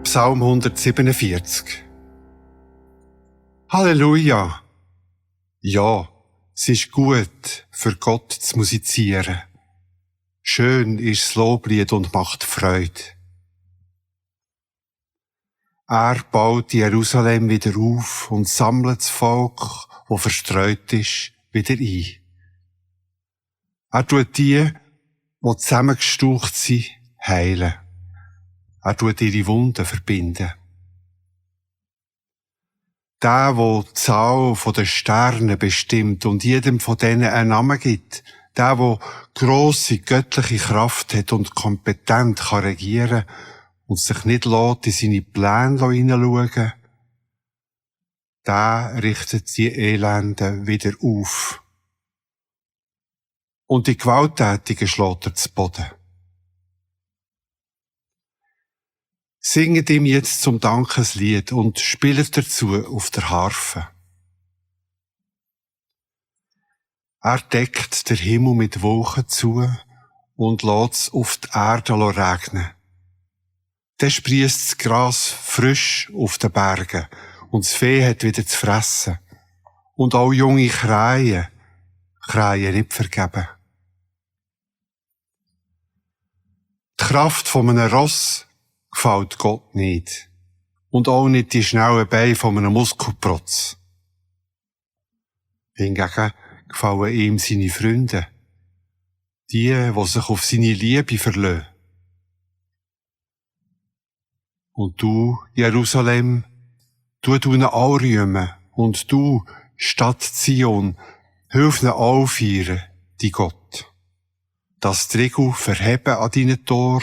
Psalm 147. Halleluja! Ja, es ist gut, für Gott zu musizieren. Schön ist das Loblied und macht Freude. Er baut Jerusalem wieder auf und sammelt das Volk, das verstreut ist, wieder ein. Er tut die zusammengestaucht sind, heilen. Er tut ihre Wunden verbinden. Der die Zahl der Sterne bestimmt und jedem von denen einen Namen gibt, der grosse göttliche Kraft hat und kompetent kann regieren und sich nicht lässt in seine Pläne hineinschauen, der richtet die Elenden wieder auf. Und die Gewalttätigen schlägt er zu Boden. Singet ihm jetzt zum Dankeslied und spielt dazu auf der Harfe. Er deckt den Himmel mit Wolken zu und lässt es auf die Erde regnen. Dann sprießt das Gras frisch auf den Bergen und das Vieh hat wieder zu fressen. Und auch junge Krähen nicht vergeben. Die Kraft von einem Ross gefällt Gott nicht. Und auch nicht die schnellen Beine von einem Muskelprotz. Hingegen gefallen ihm seine Freunde. Die sich auf seine Liebe verlassen. Und du, Jerusalem, tu ihn anrühmen. Und du, Stadt Zion, hilf ihnen aufeiern, die Gott. Dass die Riegel verheben an deinen Tor,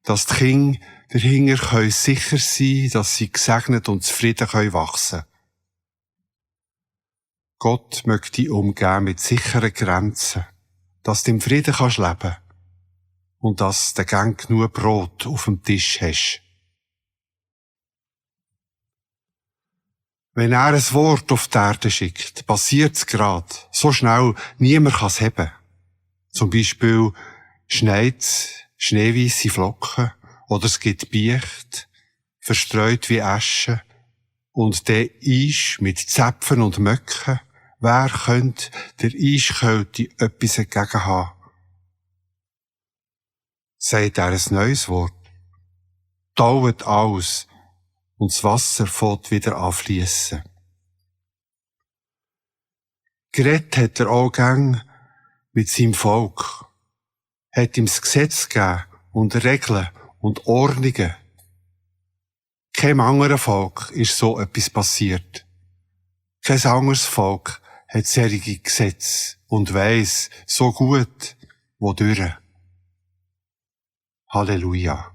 dass die Kinder dahinter können sicher sein, dass sie gesegnet und zufrieden wachsen können. Gott möchte dich umgeben mit sicheren Grenzen, dass du im Frieden leben kannst und dass du gern genug Brot auf dem Tisch hast. Wenn er ein Wort auf die Erde schickt, passiert es gerade, so schnell, niemand kann es heben. Zum Beispiel schneit's schneeweisse Flocken, oder es gibt Biecht, verstreut wie Asche, und der Eis mit Zäpfen und Möcken, wer könnte der Eiskälte etwas dagegen haben? Sagt er ein neues Wort, taut alles, und das Wasser fängt wieder an fliessen. Geredet hat er auch gern mit seinem Volk, hat ihm das Gesetz gegeben und Regeln und Ordnungen. Keinem anderen Volk ist so etwas passiert. Kein anderes Volk hat solche Gesetze und weiss so gut, wodurch. Halleluja.